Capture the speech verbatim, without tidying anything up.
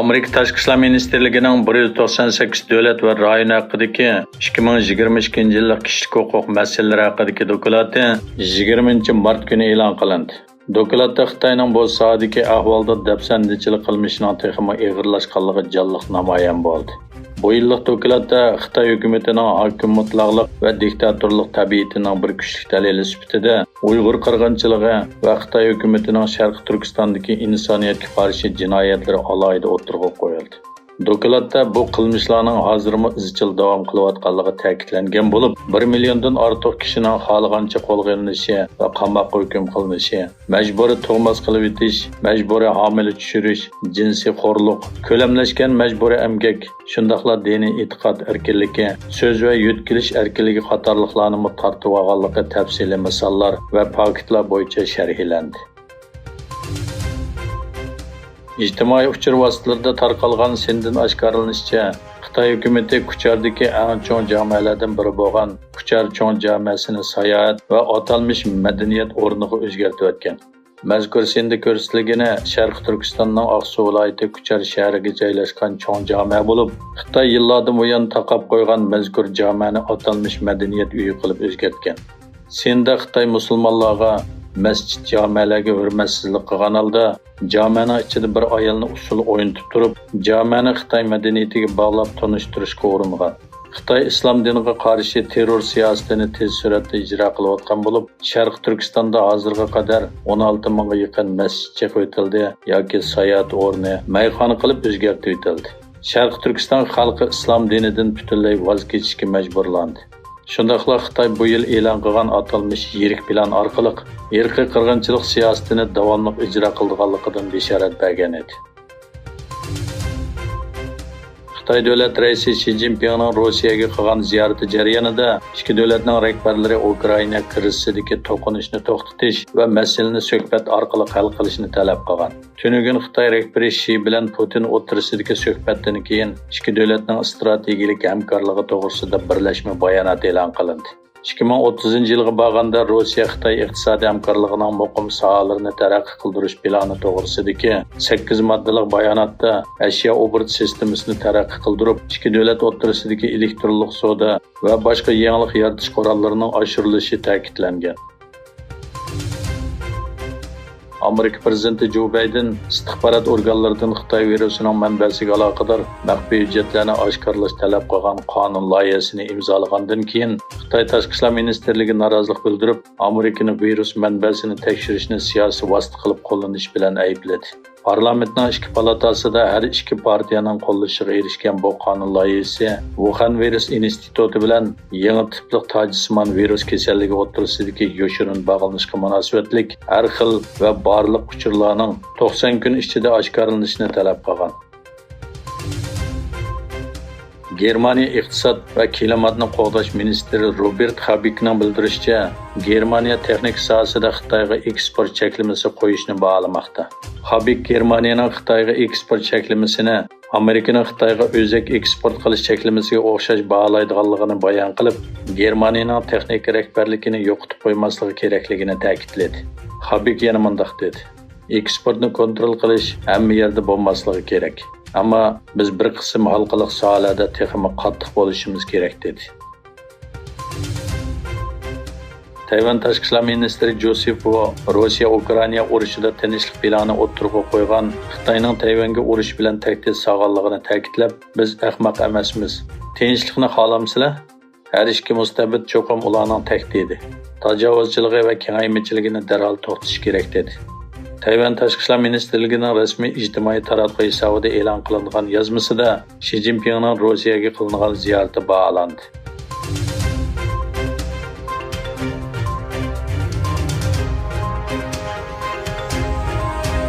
ئامېرىكا تاشقى ئىشلار مىنىستىرلىكىنىڭ بىر يۈز توقسان سەككىز دۆلەت ۋە رايون ھەققىدىكى ئىككى مىڭ يىگىرمە ئىككىنچى يىللىق كىشىلىك ھوقۇق مەسىلىلىرى ھەققىدىكى دوكلاتى يىگىرمىنچى مارت كۈنى ئېلان قىلىندى. دوكلاتتا خىتاينىڭ بۇ ساھەدىكى ئەھۋالدا دەپسەندىچىلىك قىلمىشىنىڭ تېخىمۇ ئېغىرلاشقانلىقى جانلىق نامايان بولدى. بۇ يىللىق دوكلاتتا خىتاي ھۆكۈمىتىنىڭ ھاكىم مۇتلەقلىق ۋە دىكتاتورلۇق تەبىئىتىنىڭ بىر كۈچلۈك دەلىلى سۈپىتىدە ئۇيغۇر قىرغىنچىلىقى ۋە خىتاي ھۆكۈمىتىنىڭ شەرقىي تۈركىستاندىكى ئىنسانىيەتكە قارشى جىنايەتلىرى ئالاھىدە ئوتتۇرىغا قويۇلدى. دوكلاتتا بۇ قىلمىشلارنىڭ ھازىرمۇ ئىزچىل داۋام قىلىۋاتقانلىقى تەكىتلەنگەن بولۇپ، بىر مىليوندىن ئارتۇق كىشىنىڭ خالىغانچە قولغا ئېلىنىشى ۋە قاماققا ھۆكۈم قىلىنىشى، مەجبۇرىي تۇغماس قىلىۋېتىش، مەجبۇرىي ھامىلە چۈشۈرۈش، جىنسىي خورلۇق، كۆلەملەشكەن مەجبۇرىي ئەمگەك، شۇنداقلا دىنىي ئېتىقاد ئەركىنلىكى، سۆز ۋە يۆتكىلىش ئەركىنلىكى قاتارلىقلارنىمۇ تارتىۋالغانلىقى تەپسىلىي مىساللار ۋە پاكىتلار بويىچە شەرھلەندى. ئىجتىمائىي ئۇچۇر ۋاسىتىلىرىدا تارقالغان سىندىن ئاشكارىلىنىشىچە، خىتاي ھۆكۈمىتى كۇچاردىكى ئەڭ چوڭ جامەلەردىن بىرى بولغان كۇچار چوڭ جامەسىنى ساياھەت ۋە ئاتالمىش مەدەنىيەت ئورنىغا ئۆزگەرتىۋەتكەن. مەزكۇر سىندا كۆرسىتىلگىنى شەرقىي تۈركىستاننىڭ ئاقسۇ ۋىلايىتى كۇچار شەھىرىگە جايلاشقان چوڭ جامە بولۇپ، خىتاي يىللاردىن بۇيان تاقاپ قويغان مەزكۇر جامەنى ئاتالمىش مەدەنىيەت ئۆيى قىلىپ ئۆزگەرتكەن. سىندا خىتاي مۇسۇلمانلارغا مەسچىت جامەلەرگە ھۆرمەتسىزلىك قىلغان ھالدا، جامەنىڭ ئىچىدە بىر ئايالنى ئۇسسۇل ئوينىتىپ تۇرۇپ، جامەنى خىتاي مەدەنىيىتىگە باغلاپ تونۇشتۇرۇشقا ئۇرۇنغان. خىتاي ئىسلام دىنىغا قارشى تېررور سىياسىتىنى تېز سۈرئەتتە ئىجرا قىلىۋاتقان بولۇپ، شەرقىي تۈركىستاندا ھازىرغا قەدەر ئون ئالتە مىڭغا يېقىن مەسچىت چېقىۋېتىلدى ياكى ساياھەت ئورنى، مەيخانا قىلىپ ئۆزگەرتىۋېتىلدى. شەرقىي تۈركىستان خەلقى ئىسلام دىنىدىن پۈتۈنلەي ۋاز كېچىشكە مەجبۇرلاندى. شۇنداقلا خىتاي بۇ يىل ئېلان قىلغان ئاتالمىش يىرىك پىلان ئارقىلىق ئىرقىي قىرغىنچىلىق سىياسىتىنى داۋاملىق ئىجرا قىلىدىغانلىقىدىن بېشارەت بەرگەن ئىدى. خىتاي دۆلەت رەئىسى شى جىنپىڭنىڭ روسىيەگە قىلغان زىيارىتى جەريانىدا ئىككى دۆلەتنىڭ رەھبەرلىرى ئۇكرائىنا كىرىزىسىدىكى توقۇنۇشنى توختىتىش ۋە مەسىلىنى سۆھبەت ئارقىلىق ھەل قىلىشنى تەلەپ قىلغان. تۈنۈگۈن خىتاي رەھبىرى شى بىلەن پۇتىن ئوتتۇرىسىدىكى سۆھبەتتىن كېيىن ئىككى دۆلەتنىڭ ئىستراتېگىيەلىك ھەمكارلىقى توغرىسىدا بىرلەشمە بايانات ئېلان قىلىندى. ئىككى مىڭ ئوتتۇزىنچى يىلغا بارغاندا روسىيە خىتاي ئىقتىسادىي ھەمكارلىقىنىڭ مۇقىم ساھەلىرىنى تەرەققىي قىلدۇرۇش پىلانى توغرىسىدىكى سەككىز ماددىلىق باياناتتا ئەشيا ئوبوروت سىستېمىسىنى تەرەققىي قىلدۇرۇپ، ئىككى دۆلەت ئوتتۇرىسىدىكى ئېلېكترونلۇق سودا ۋە باشقا يېڭىلىق يارىتىش قوراللىرىنىڭ ئاشۇرۇلۇشى تەكىتلەنگەن. ئامېرىكا پىرېزىدېنتى جو بايدېن ئىستىخبارات ئورگانلىرىدىن خىتاي ۋىرۇسىنىڭ مەنبەسىگە ئالاقىدار مەخپىي ھۆججەتلەرنى ئاشكارىلاش تەلەپ قىلغان قانۇن لايىھەسىنى ئىمزالىغاندىن كېيىن، خىتاي تاشقى ئىشلار مىنىستىرلىكى نارازىلىق بىلدۈرۈپ، ئامېرىكىنى ۋىرۇس مەنبەسىنى تەكشۈرۈشنى سىياسىي ۋاسىتە قىلىپ قوللىنىش بىلەن ئەيىبلىدى. پارلامېنتنىڭ ئىككى پالاتاسىدا ھەر ئىككى پارتىيەنىڭ قوللىشىغا ئېرىشكەن بۇ قانۇن لايىھەسى ۋۇخەن ۋىرۇس ئىنستىتۇتى بىلەن يېڭى تىپلىق تاجسىمان ۋىرۇس كېسەللىكى ئوتتۇرىسىدىكى يوشۇرۇن باغلىنىشقا مۇناسىۋەتلىك ھەر خىل ۋە بارلىق ئۇچۇرلارنىڭ توقسان كۈن ئىچىدە ئاشكارىلىنىشىنى تەلەپ قىلغان. گېرمانىيە ئىقتىساد ۋە كىلىماتنى قوغداش مىنىستىرى روبېرت خابىكنىڭ بىلدۈرۈشىچە، گېرمانىيە تېخنىكا ساھەسىدە خىتايغا ئېكسپورت چەكلىمىسى قويۇشنى باھالىماقتا. خابىك گېرمانىيەنىڭ خىتايغا ئېكسپورت چەكلىمىسىنى ئامېرىكىنىڭ خىتايغا ئۆزەك ئېكسپورت قىلىش چەكلىمىسىگە ئوخشاش باھالايدىغانلىقىنى بايان قىلىپ، گېرمانىيىنىڭ تېخنىكا رەھبەرلىكىنى يوقىتىپ قويماسلىقى كېرەكلىكىنى تەكىتلىدى. خابىك يەنە مۇنداق دېدى: ئېكسپورتنى كونترول قىلىش ھەممە يەردە بولماسلىقى كېرەك. ئەمما بىز بىر قىسىم ھالقىلىق ساھەلەردە تېخىمۇ قاتتىق بولۇشىمىز كېرەك، دېدى. تەيۋەن تاشقى ئىشلار مىنىستىرى جوسېف ۋو روسىيە ئۇكرائىنا ئۇرۇشىدا تىنچلىق پىلانى ئوتتۇرىغا قويغان خىتاينىڭ تەيۋەنگە ئۇرۇش بىلەن تەھدىت سالغانلىقىنى تەكىتلەپ، بىز ئەخمەق ئەمەسمىز. تىنچلىقنى خالامسىلەر؟ ھەر ئىككى مۇستەبىت چوقۇم ئۇلارنىڭ تەھدىتى، تاجاۋۇزچىلىقى ۋە كېڭەيمىچىلىكىنى دەرھال توختىتىش كېرەك، دېدى. تەيۋەن تاشقى ئىشلار مىنىستىرلىكىنىڭ رەسمىي ئىجتىمائىي تاراتقۇ ھېسابىدا ئېلان قىلىنغان يازمىسىدا شى جىنپىڭنىڭ روسىيەگە قىلىنغان زىيارىتى باھالاندى.